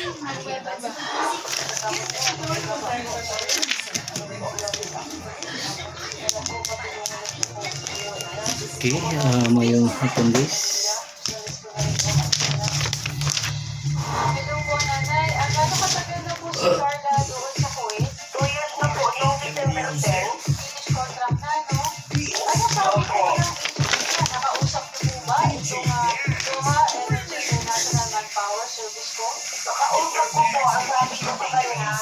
Okay, mayong hapon, guys. Hello po, Nanay. Gaano katagal na po si Carla doon sa Kuwait? 2 years na po, noong December 10. Finish contract na, no? Ano sabi po ng agency niya? Nakausap niyo po ba itong Doha Energy International Manpower Service ko? Nakausap ko po, ang sabi ko sa kanya,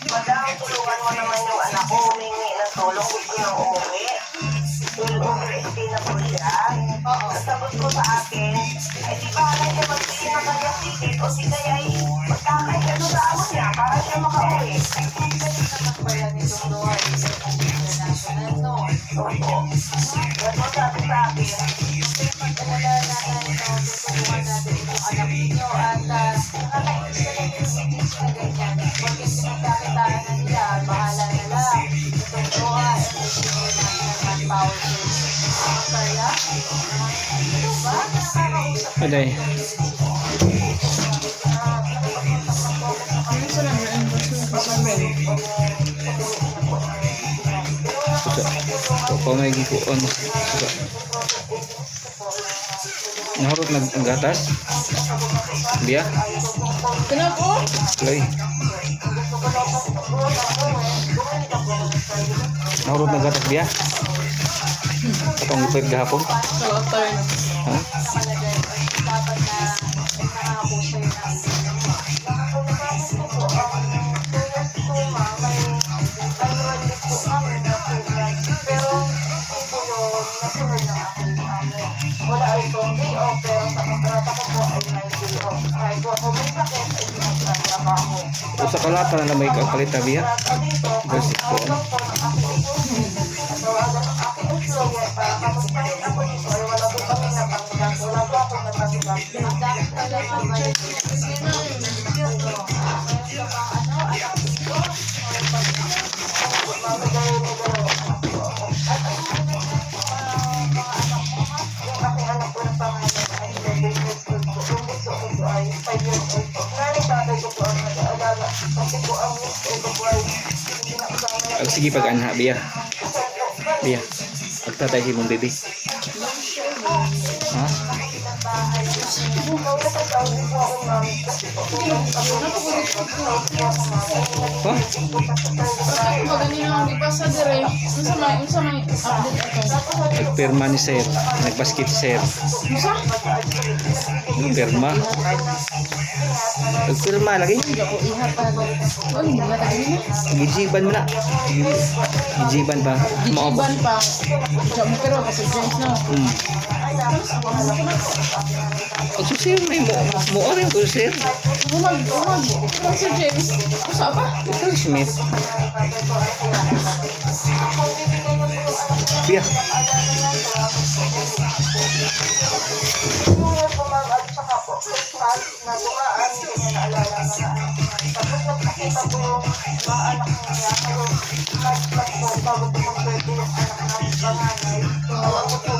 "Madam, tulungan mo naman yung anak ko, humingi ng tulong, gusto niyang umuwi. Will overstay na po siya." Ang sagot ko sa akin, ay di ba siya magbili ng kanyang ticket o di kaya ay magkakay siya doon sa amo niya para siya makauwi. Ay, company naman pala nitong Doha Energy International, no? Opo. Yan po sabi sa akin. Okay, pag-alala, Nanay, no, tutulungan natin itong anak ninyo. At nakakainis talaga yung agency na ganyan. Porket pinagkakitaan na nila, bahala na lang. Itong Doha Energy International Manpower Service. Ma'am Carla? Ito ba? Nakakausap ka Aday. ng agency? Usa. Pa may gikuon. Usa. Nahurot nag ang gatas? Biya? Kinako? Lay. Nahurot nag gatas, biya? Katong ipit gahapon? Sa after na. Ha? Nakalagay, dapat na nangako sa'yo ng agency. Nakapagpapos ko po, ang 2 years po, ma'am, may annual leave po kami na program. Pero hindi po yun nasunod ng aking amo. Wala ay pong day off, pero sa kontrata ko po ay may day off. Kahit po ako may sakit, ay pinagtatrabaho. Usa ka lata na lang may kapalit na, biya? Kontrata dito, ang Basic po. tawag po ng aking agency, natawagan ng aking employer para kamustahin ako dito ay wala po kami natanggap. Wala po akong natanggap. Ang dami pala nga ba yun? Ano, meron ka bang ano, anak dito? Or At ano na yung mga anak mo, ha? Yung aking anak po ng panganay ay 11 years old po. Yung bunso ko po ay 5 years old po. Nanay, tatay ko po ang nag-aalaga. Kasi po ang mister ko po ay hindi na kasama na. Ag sige pag anha, biya. Biya. Agtatay si mong baby. Ha? Bahay. Nasa Saudi po ako, ma'am. Kasi po kung ako po ako, ma'am. Ha? Ako ba ganina ang gipasa dire? Unsa may update ato? Nagpirma ni sir. Nagbaskit sir. Unsa? Nagpirma. Nagpirma lagi. Ano ba ta ganina? Gijiban mo na. Gijiban pa. Mao ba? Gijiban pa. Siya mo pero kasi James no. Ang sir may mo mo rin ko, sir. Humag humag. Pero si James. Usa pa? Ito Smith. Biya. New Year po, ma'am, at saka po Christmas na dumaan, hindi niya naalala ang mga anak niya. Tapos nagpakita po yung mga anak niya. Ngayon, March lang po, bago po mag-birthday yung anak namin panganay. Alam ko po